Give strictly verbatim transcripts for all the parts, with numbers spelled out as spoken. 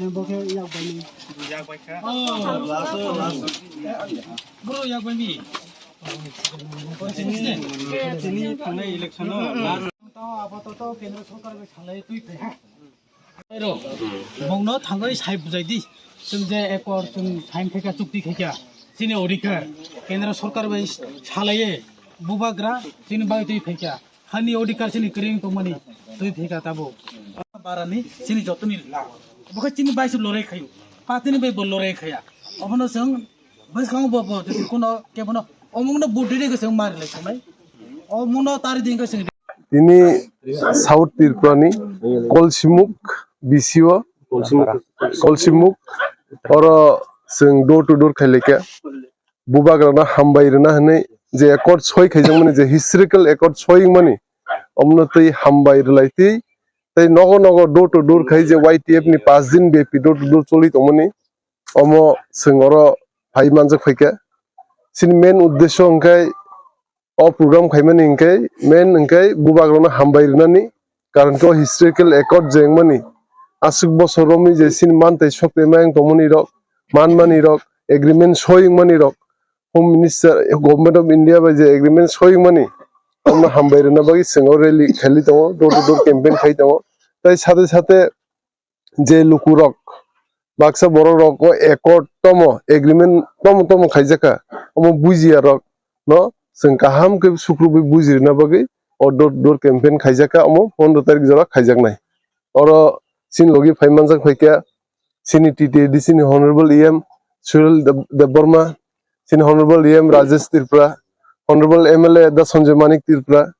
Bo khe yak bai ni. Yak bai kha. Oh. Bro, yak bai ni. Chini, chini thangnai election o last. To apatoto kendra sorkar bai salai twi phai ha. Bongno thangwi sai bujai di. Chwng je ekor chwng sign khaikha, chukti khaikha. Chini odhikar kendra sorkar bai salaiye bubagra chini bai twi phaikha. Hani odhikar chini kwrwi tongmani twi phaikha tabuk. Barani chini jotoni la. Bokhe chini bai se lorai khayo. Patini bai bo lorai khaya. Obono chwng bwskango bo bo kuno kebono omungno budire gese mari lai sanai. Omungno tari din gese. Tini South Tripura ni Kolsimuk B C O, Kolsimuk, oro chwng door to door khailekha. Bubagrano hambai rwna hwnwi je accord soi khaijakmani, je historical accord soi wngmani, omno twi hambai rwlai twi, tei nogo nogo door to door khai je Y T F ni pas din bepi door to door choli tongmani, omo chwng oro phai manjak phaikha. Chini main uddesho hwnkhe o program khaimani hwnkhe main hwnkhe bubagrano hambai rwnani, karon khe o historical accord je wngmani aswk bosor romwi je chini mantei sokte mayang tongmani rok, manmani rok, agreement soi wngmani rok, Home Minister, Government of India bai je agreement soi wngmani, omno hambai rwna bagwi chwng o rally khaili tongo, door to door campaign khai tongo. Tai sate sate je lukurok, baksa borok rok o accord tomo, agreement tomo tomo khaijakha, omo bujiya rok no chwng kaham khe sukrubwi buji rwna bagwi o door to door campaign khaijakha, omo pondro tarik jora khaijaknai. Oro chini logi phai manjak phaikha chini T T A D C ni Honorable E M Surel Deb-, Debbarma, chini Honorable E M Rajesh Tripura, Honorable M L A da Sanjay Manik Tripura,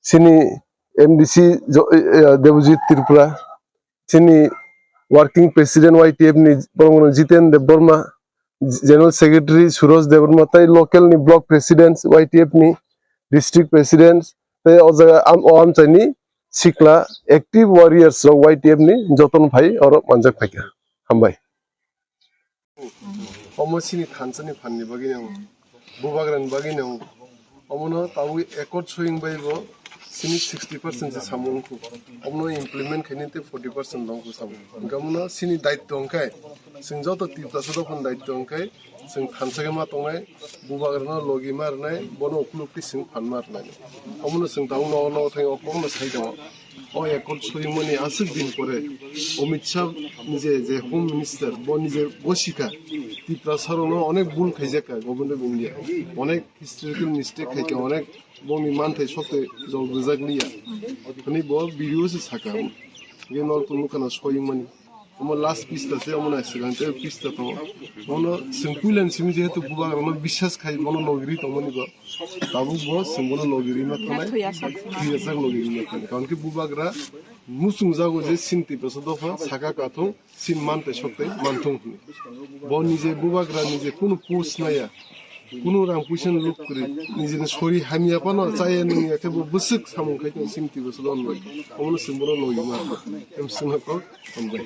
chini M D C Jo-, eh, Debojit Tripura, chini Working President Y T F ni borok Jiten Debbarma, General Secretary Suraj Debbarma, tai local ni Block President Y T F ni, District President, tai o jaga am-, o amchaini sikla active warriors rok Y T F ni jotono phai oro manjak phaikha. Hambai. Omo chini thansa ni phan ni bagwi no, bubagra ni bagwi no, omo no tabuk accord soi wng bai bo chini sixty percent se samung wngkhu. Omo no implement khaini tei forty percent dong kho samung. Hingke omo no chini daitto hingke, chwng joto Tiprasa dophani daitto hingke, chwng thansa khe ma tongnai, bubagra no logi ma rwnai, bono ukuluk twi chwng phan ma rwnai. Omo no chwng tabuk nogo nogo thang o kokno sai tongo. O accord soimani aswk din pore Amit Shah ni je, je Home Minister, bo ni je gosikha, Tiprasa rokno onek bul khaijakha Government of India, onek historical mistake khaikha, onek bongni manthai sokte jol gwijak liya hwnwi bo video se sakha. Ge nor tong nukha na soimani. Omo last pista se, omo nai swkang tei pista tongo. Bono chwng puila ni simi jehetu bubagrano biswas khai bono logiri tongmani bo. Tabuk bo chwng bono logiri ma thanai. Thuyajak logiri ma thanai. Karon khe bubagra muchungjago je chini Tiprasa dopha saka kathung, chini mantei soktei manthung hwnwi. Bo nije bubagra nije kunu post naya. Kunu rang puisa ni luk kwrwi, nijini sori hamya phano chaya nungya khe bo bwswk samung khai tongo chini Tiprasa dopha bai. Omono chwng bono logi ma. Em swngo kok hambai.